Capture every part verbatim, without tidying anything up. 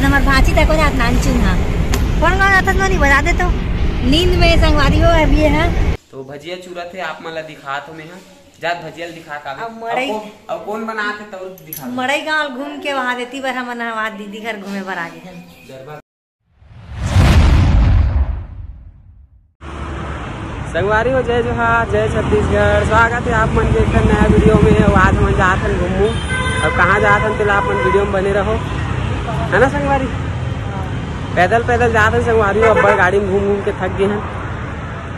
हमर भांची तको जात नानचुन हा। कौन गाँव जात नोनी, बता दे तो। नींद में संगवारी हो अभी है। तो भजिया चूरत हे, आप मन ला दिखात हो मैं हा। जात भजिया ला दिखा का अब मड़ई। अब कौन, अब कौन बनात हे तो दिखा। मड़ई गाँव घूम के वहाँ देती बर हमन हा वहाँ दीदी घर घूमे बर आ गे हन। गरबा। संगवारी हो, जय जोहार, जय छत्तीसगढ़। स्वागत है आप मन के एक ठन नया वीडियो में। अउ आज हमन जात हन घूमू। अब कहाँ जात हन, तेला आप मन वीडियो में बने रहो, है ना संगवारी? पैदल पैदल जात हन संगवारी हो, अब्बड़ गाड़ी में घूम घूम के थक गए हन।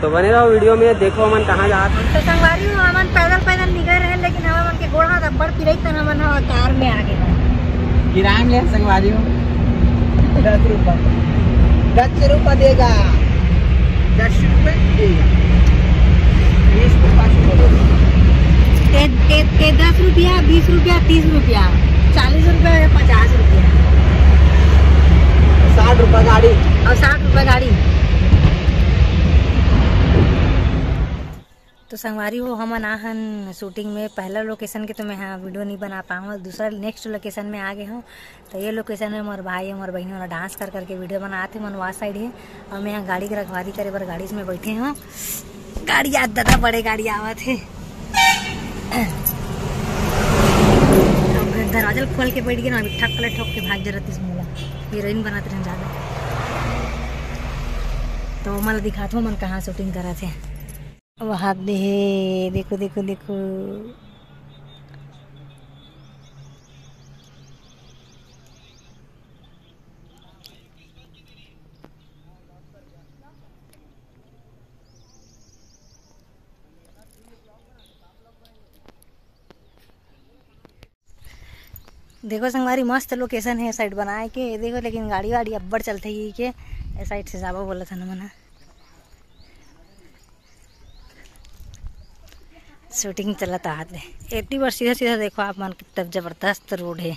तो बने रहो वीडियो में, देखो हमन कहाँ जात हन। तो संगवारी हो, हमन पैदल पैदल निकले रहे, लेकिन हमन के गोड़ हाथ अब्बड़ पिराई, तन हमन ह कार में आ गे। किराए में ले संगवारी हो। दस रुपया, दस रुपया देगा, दस रुपया देगा, बीस को पाँच रुपया देगा। ते, ते, ते दस रुपया, बीस रुपया, तीस रुपया, चालीस रुपया या पचास रुपया। साठ रुपया गाड़ी। और साठ रुपया गाड़ी। तो संगवारी हो, हमन आ हन शूटिंग में। पहला लोकेशन के तो मैं यहाँ वीडियो नहीं बना पाऊँ, दूसरा नेक्स्ट लोकेशन में आ गए हूँ। तो ये लोकेशन में मोर भाई, मोर बहिनी वाला डांस कर करके वीडियो बनात हे, मन वा साइड हे। और मैं यहाँ गाड़ी के रखवारी करे बर गाड़ी में बैठे हूँ। गाड़ी आज दादा बड़े गाड़ी आवत हे। अब दरवाजा खोल के बैठ गए ना, अभी ठक ले ठोक के भाग जरूरत इस मोला। हीरोइन बनात रहन ज्यादा। तो मन दिखात हो, मन कहाँ शूटिंग करत हे। वहाद दे हे, देखो, देखो, देखो। देखो संगवारी, मस्त लोकेशन हे साइड बनाए के, देखो, लेकिन गाड़ी वाड़ी अब्बड़ चलथे ये के, ए साइड से जाबो बोलत हन मना। शूटिंग चलत आत हे, एती बर सीधा सीधा देखो आप मन, कितना जबरदस्त रोड हे,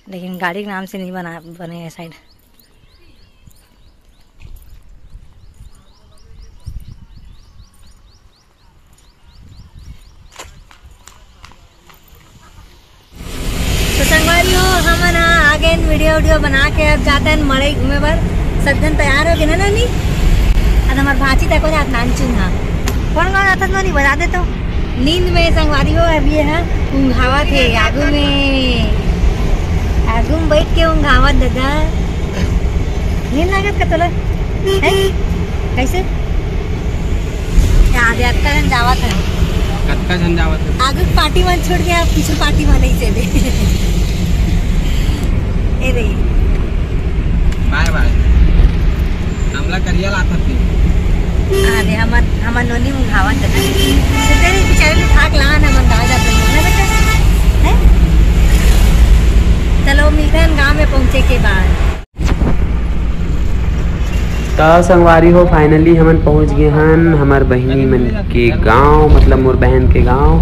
लेकिन गाड़ी के नाम से नहीं बना, बने हे साइड। तो संगवारी हो, हमन ह आ गए वीडियो वीडियो बना के, अब जाते हैं मड़ई घूमे बर। सब जन तैयार हो गए ना नानी? अब हमार भांची तको जात नानचुन हा। कौन गाँव जाता नानी, बता दे तो। नींद में संगवारी हो, अभी है ना, ऊँघावत हे आगू में, आगू में बैठ के ऊँघावत दादा। नींद लागत का तोला? हैं? कैसे? याद याद करन जावत है। कतका झन जावत है? आगू पार्टी मन छोड़ के आप पीछे पार्टी मन ही चले। ए रे। बाय बाय। हमला करिया लाथत थे। अरे हमर, हमर नोनी मुंगावन जता। तो तेरे बेचारे ने भाग ला ना मन गाँव जाते हैं ना बेटा। हैं? चलो मिलते हैं गाँव में पहुँचे के बाद। त संगवारी हो, finally हमन पहुंच गए हन हमर बहिनी मन के गांव, मतलब मोर बहन के गांव।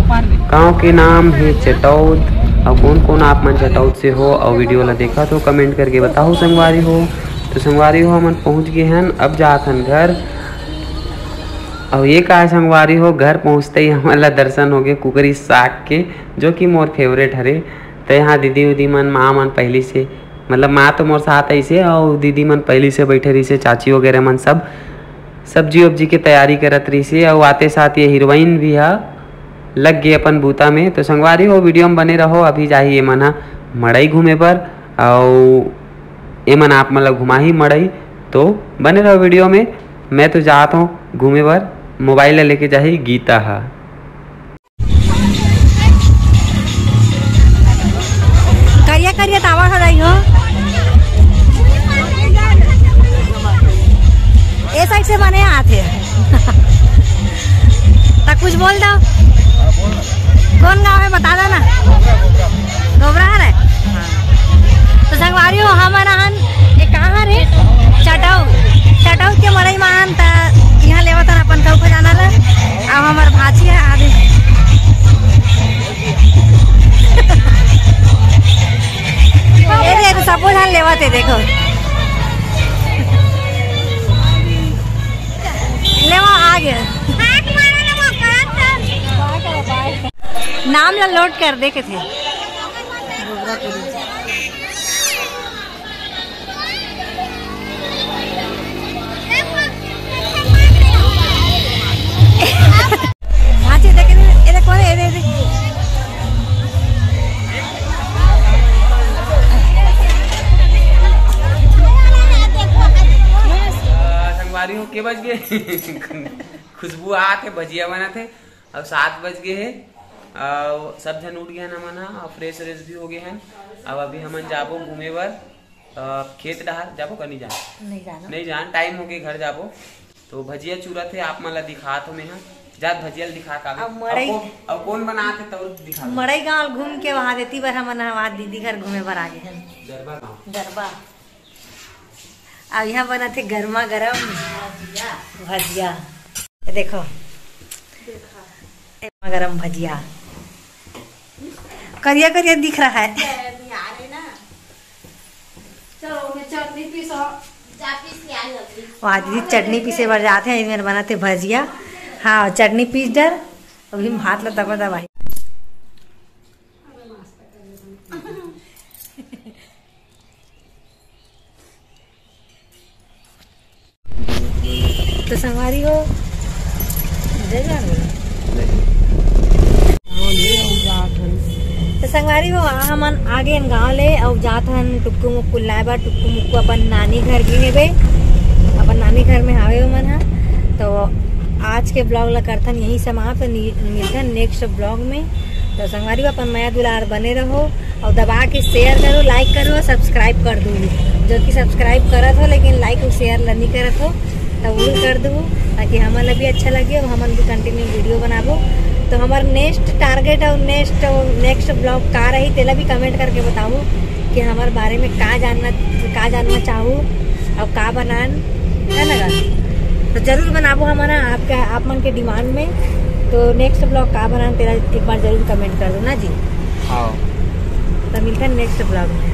गांव के नाम हे चटौद। और कौन कौन आप मन चटौद से हो और वीडियो ला देखा तो कमेंट करके बताओ संगवारी हो। तो संगवारी हो, हमन पहुंच गए हन, अब जात हन घर। और ये का संगवारी हो, घर पहुंचते ही हमन ला दर्शन हो गए कुकरी साग के, जो कि मोर फेवरेट हरे। तो यहाँ दीदी उदी मन, माँ मन पहली से, मतलब माँ तो मोर साथ ऐसे और दीदी मन पहली से बैठे रहिसे, चाची वगैरह मन सब सब्जी उब्जी के तैयारी करत रहिसे। और आते साथ ये हीरोइन भी हा लग गए अपन बूता में। तो संगवारी हो, वीडियो में बने रहो, अभी जाही ये मन हा मड़ई घूमे बर, और ये मन आप मन ला घुमाही मड़ई। तो बने रहो वीडियो में। मैं तो जात हूँ घूमे बर, मोबाइल ला लेके जाही गीता हा। करिया करिया तावा हो रही हो। ए साइड से बने आथे। त कुछ बोल दो। कौन गांव है बता दो ना। गोबरा है रे। तो संगवारी हो, हमन आन, ये कहाँ रे? चटौद। चटौद के मड़ई मान त यहाँ लेवत हन अपन कऊ खजाना ला। अब हमर भाची है आदि। ये देखो, सबो झन लेवत है, देखो। लेवा आ गया। नाम ला लोड कर दे के थे। अरे, हो के बज गए? खुशबू आत हे, भजिया बनत हे। अब सात बज गए हे। अब सब झन उठ गए हन हमन ह, अब फ्रेश व्रेश भी हो गए हन। अब अभी हमन जाबो घूमे बर, अ, खेत डहार जाबो का नहीं जान? नहीं जाना। नहीं जान, टाइम हो गए, घर जाबो। तो भजिया चूरत हे, आप मन ला दिखात हो मैं ह। जात भजिया ला दिखा का अब मड़ई, अब को-, अब कौन बनात हे तब दिखा दो। मड़ई गांव घूम के वहां देती बर हमन ह वहां दीदी घर घूमे बर आ गए हन। गरबा गांव। गरबा। अब यहाँ बनत हे गर्मा गरम भजिया। ये देखो, गर्मा गरम भजिया, करिया करिया दिख रहा है। चलो, मैं चटनी पीसो। जा पीस के आ जल्दी। वहाँ दीदी चटनी पीसे बर जाते हैं, इधर बनाते भजिया। हाँ, चटनी पीस डर, अभी हम हाथ ला दबा दबाई। तो संगवारी हो, जय जवान बोलो। तो संगवारी हो, हमन आ गए गांव ले, अउ जात हन टुक्कू मुक्कू लाए बर। टुक्कू मुक्कू अपन नानी घर गे हेबे, अपन नानी घर में हावे ओमन ह। तो आज के ब्लॉग ला करथन यही समाप्त, नि-, मिलथन नेक्स्ट ब्लॉग में। तो संगवारी हो, अपन मया दुलार बने रहो। अउ दबा के शेयर करो, लाइक करो, सब्सक्राइब कर दो। जो कि सब्सक्राइब करत हो लेकिन लाइक अउ शेयर ला नहीं करत हो, तो वो कर दो, ताकि हमन ला भी अच्छा लगे अउ हमन भी कंटिन्यू वीडियो बनाबो। तो हमार नेक्स्ट टारगेट अउ नेक्स्ट नेक्स्ट ब्लॉग का रही, तेला भी कमेंट करके बताओ कि हमार बारे में का जानना, का जानना चाहो अउ का बनान, है ना? तो जरूर बनाबो हमन ह आपके, आप मन के डिमांड में। तो नेक्स्ट ब्लॉग का बनान, तेला एक बार जरूर कमेंट कर दो ना जी। हाँ। तो मिलते हैं नेक्स्ट ब्लॉग में।